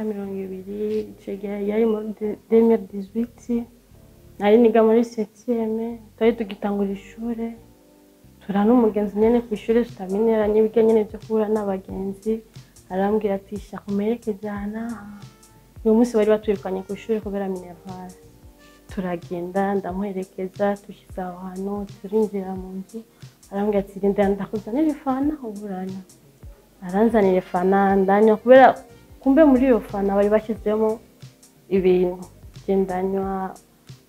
20, ico gihe yari muri 2018, nari niga muri septième, twari tugitangura ishure, tura n'umugenzi nyene kw'ishure tutamenyeranye, birya nyene vyo guhura n'abagenzi, arambwira ati: "Shaka umperekeze aha n'aha." Uwo munsi bari batwirukanye kw'ishure kubera minerval. Turagenda, ndamuherekeza, dushitse aho hantu turinjira mu nzu, arambwira ati: "Rindira ndakuzanira ifana uburanywa." Aranzanira ifana ndanywa, kubera kumbe muri iyo fana bari bashyizemo ibintu. Je ndanywa,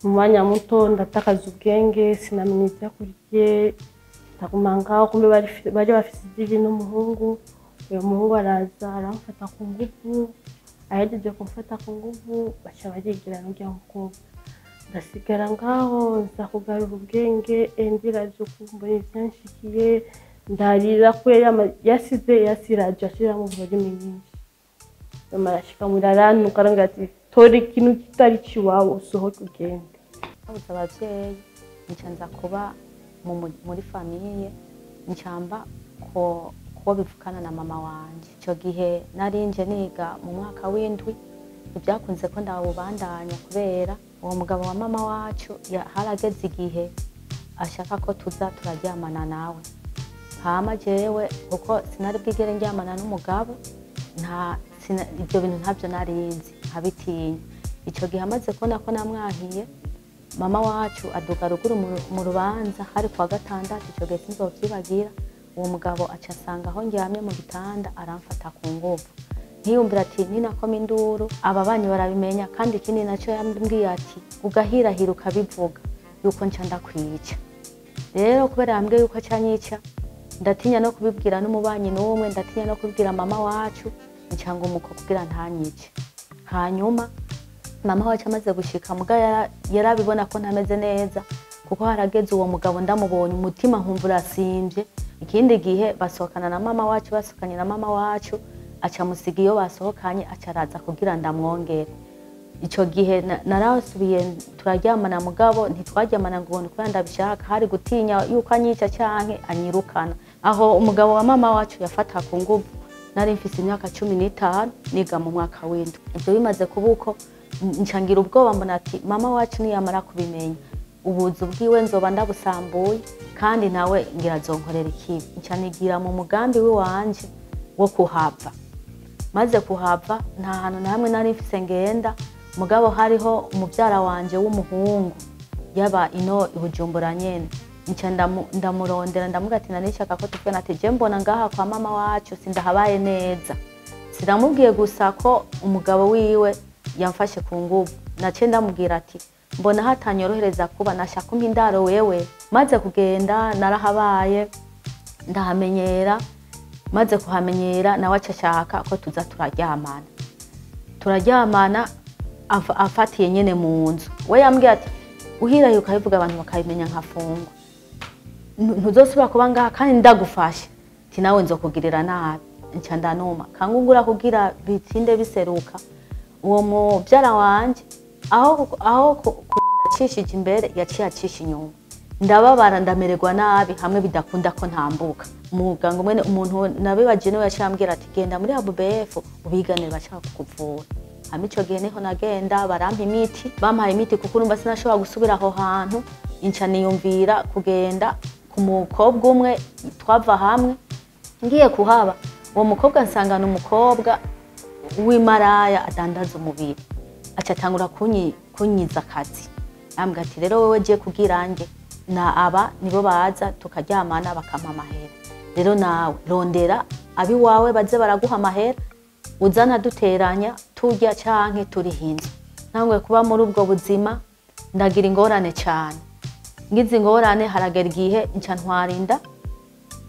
mu mwanya muto ndatakaza ubwenge, sinamenya ivyakurikiye, ndaguma ngaho. Kumbe bari bafise idiri n'umuhungu. Uyo muhungu araza aramfata ku nguvu. Ahejeje kumfata ku nguvu, baca barigira n'urya mukobwa, ndasigara ngaho. Nza kugarura ubwenge, ndiravye ukumva ivyanshikiye, ndarira kubera yasize yasiraje ashiramo volume nyinshi. Nyuma arashika murarantuka, arambwira ati: "Tora ikintu kitari ciwawe usohoke ugende." Nabuze abavyeyi, nca nza kuba muri famille, ncamba ko kubo bivukana na mama wanje. Ico gihe nari nje niga mu mwaka w'indwi. Ntibyakunze ko ndawubandanya kubera uwo mugabo wa mama wacu harageze igihe ashaka ko tuza turaryamana nawe. Hama jewe kuko sinari bwigere ndyamana n'umugabo, nta ibyo bintu ntabyo narinzi, nkabitinya. Ico gihe amaze kubona ko namwankiye, mama wacu aduga ruguru mu rubanza, hari kuwa gatandatu ico gihe, sinzovyibagira. Uwo mugabo aca asanga aho ndyamye mu gitanda, aramfata ku nguvu. Ntiyumvira ati ninakoma induru ababanyi barabimenya. Kandi ikindi naco yambwiye ati: "Ugahirahira ukabivuga yuko nca ndakwica." Rero kubera yambwiye yuko aca anyica, ndatinya no kubibwira n'umubanyi n'umwe, ndatinya no kubibwira mama wacu, nca ngo umuko kugira ntanyice. Hanyuma mama wacu amaze gushika, muga yarabibona ko ntameze neza, kuko harageze uwo mugabo ndamubonye umutima nkumva urasimvye. Ikindi gihe basohokana na mama wacu, basohokanye na mama wacu, aca amusiga iyo basohokanye, aca araza kugira ndamwongere. Ico gihe narasubiye turaryamana, mugabo ntitwaryamana ngo ni kubera ndabishaka, hari gutinya yuko anyica canke anyirukana. Aho umugabo wa mama wacu yafata ku nguvu, nari mfise imyaka 15, niga mu mwaka w'indwi. Ivyo bimaze kuba uko, nca ngira ubwoba, mbona ati mama wacu niyamara kubimenya ubuzu bwiwe nzoba ndabusambuye, kandi nawe ngira azonkorera ikibi. Nca nigira mu mugambi w'iwanje wo kuhava. Maze kuhava, nta hantu na hamwe nari mfise ngenda, mugabo hariho umubyara wanje w'umuhungu yaba ino i Bujumbura nyene. Nca ndamurondera, ndamuga ati nanishaka ko tuvugana, ati je mbona ngaha kwa mama wacu sindahabaye neza. Sinamubwiye gusa ko umugabo wiwe yamfashe ku nguvu, naciye ndamubwira ati mbona hatanyorohereza kuba, nashaka umpa indaro wewe. Maze kugenda narahabaye, ndahamenyera. Maze kuhamenyera, nawe aca ashaka ko tuza turaryamana. Turaryamana afatiye nyene mu nzu. We yambwiye ati uhirahiye ukabivuga abantu bakabimenya nkafungwa, ntuzosubira kuba ngaha, kandi ndagufashe ati nawe nzokugirira nabi. Nca ndanuma kangungura kugira bitinde biseruka. Uwo mubyara wanje aho acishije imbere, yaciye acisha inyuma, ndababara, ndamererwa nabi, hamwe bidakunda ko ntambuka. Umuganga umwe, umuntu nabibagiye, niwe yaciye ambwira ati genda muri ABUBF ubiganire, bashaka kukuvura. Hama ico gihe niho nagenda, barampa imiti. Bampaye imiti kuko urumva sinashobora gusubira aho hantu. Inca niyumvira kugenda ku mukobwa umwe twava hamwe. Ngiye kuhaba, uwo mukobwa nsangana umukobwa w'imaraya adandaza umubiri, aca atangura kunyiza akazi. Ambwira ati rero wewe je kugira nge na aba nibo baza tukaryamana bakampa amahera, rero nawe rondera abiwawe baze baraguha amahera, uzana duteranya turya canke turiha inzu. Ntanguye kuba muri ubwo buzima, ndagira ingorane cane. Ngize ingorane, haragera igihe nca ntwara inda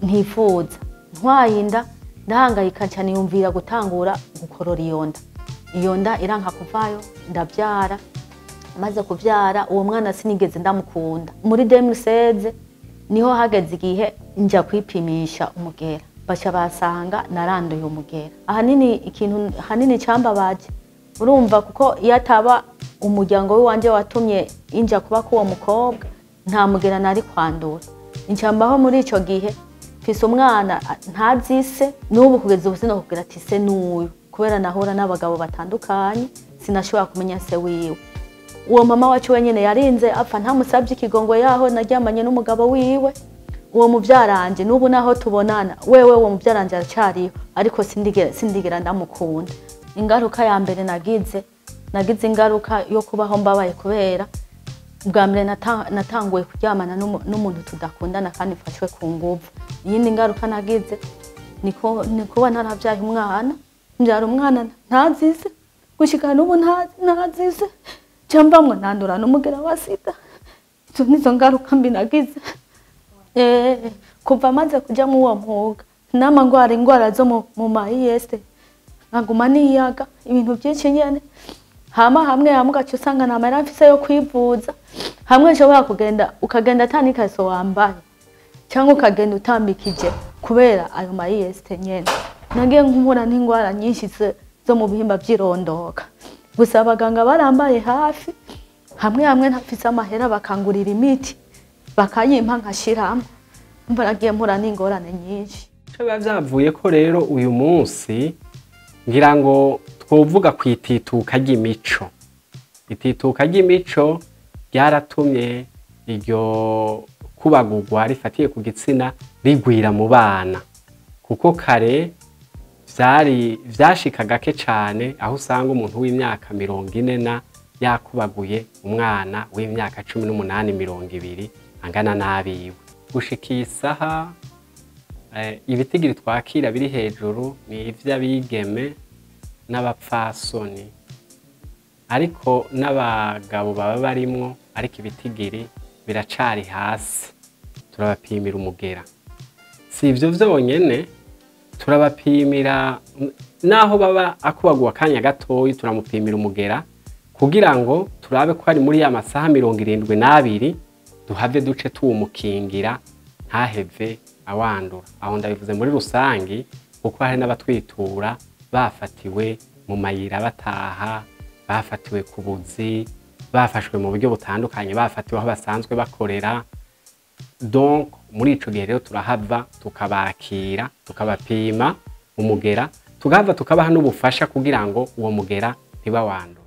ntifuza. Ntwaye inda ndahangayika, nca niyumvira gutangura gukorora iyo nda. Iyo nda iranka kuvayo, ndabyara. Maze kuvyara, uwo mwana sinigeze ndamukunda. Muri 2016 niho hageze igihe nja kwipimisha umugera, baca basanga naranduye umugera. Ahanini ikintu hanini cambabaje, urumva, kuko iyo ataba umuryango w'iwanje watumye inja kuba k'uwo mukobwa, nta mugera nari kwandura. Nca mbaho muri ico gihe mfise umwana ntazi se n'ubu, kugeza ubu sinokubwira ati se n'uyu. Kubera nahura n'abagabo batandukanye, sinashobora kumenya se wiwe. Uwo mama wacu wenyine yarinze apfa ntamusabye ikigongo yaho naryamanye n'umugabo wiwe. Uwo muvyaranje n'ubu naho tubonana, wewe uwo muvyaranje aracyariho, ariko sindigera ndamukunda. Ingaruka ya mbere nagize ingaruka yo kubaho mbabaye, kubera bwa mbere natanguye kuryamana n'umuntu tudakundana kandi mfashwe ku nguvu. Iyindi ngaruka nagize ni kuba ntaravyaye umwana, mbyara umwana ntazize, gushika n'ubu ntazize, cyambamwe nandura n'umugera wa sida. Izo nizo ngaruka mbi nagize. Kuva maze kuja mu uwo mwuga, nama ngwara ingwara zo mu mayeste, nkaguma niyaga ibintu byinshi nyene. Hama hamwe hamwe ugaca usanga nta mahera mfise yo kwivuza, hamwe nshobora kugenda ukagenda ata n'ikaso wambaye, cyangwa ukagenda utambikije kubera ayo mayeste nyene. Nagiye nkura n'ingwara nyinshi zo mu bihimba by'irondoka, gusa abaganga barambaye hafi, hamwe hamwe ntafise amahera bakangurira imiti bakayimpa nkashiramo. Mba nagiye mpura n'ingorane nyinshi. Ico biba vyavuye ko rero uyu munsi ngira ngo twovuga ku itituka ry'imico. Itituka ry'imico ryaratumye iryo kubagurwa rifatiye ku gitsina rigwira mu bana, kuko kare vyashika gake cane aho usanga umuntu w'imyaka 40 na yakubaguye umwana w'imyaka 18 20 angana n'abiwe. Gushika iyi saha ibitigiri twakira biri hejuru ni ivy'abigeme n'abapfasoni, ariko n'abagabo baba barimwo, ariko ibitigiri biracari hasi. Turabapimira umugera, si ivyo vyonyene, turabapimira naho baba akubaguwa akanya gatoyi, turamupimira umugera kugira ngo turabe ko ari muri ya masaha 72 duhave duce tuwumukingira ntaheve awandura. Aho ndabivuze muri rusangi kuko hari n'abatwitura bafatiwe mu mayira bataha, bafatiwe ku buzi, bafashwe mu buryo butandukanye, bafatiwe aho basanzwe bakorera. Donc muri ico gihe rero turahava tukabakira, tukabapima umugera, tugahava tukabaha n'ubufasha kugira ngo uwo mugera ntibawandure.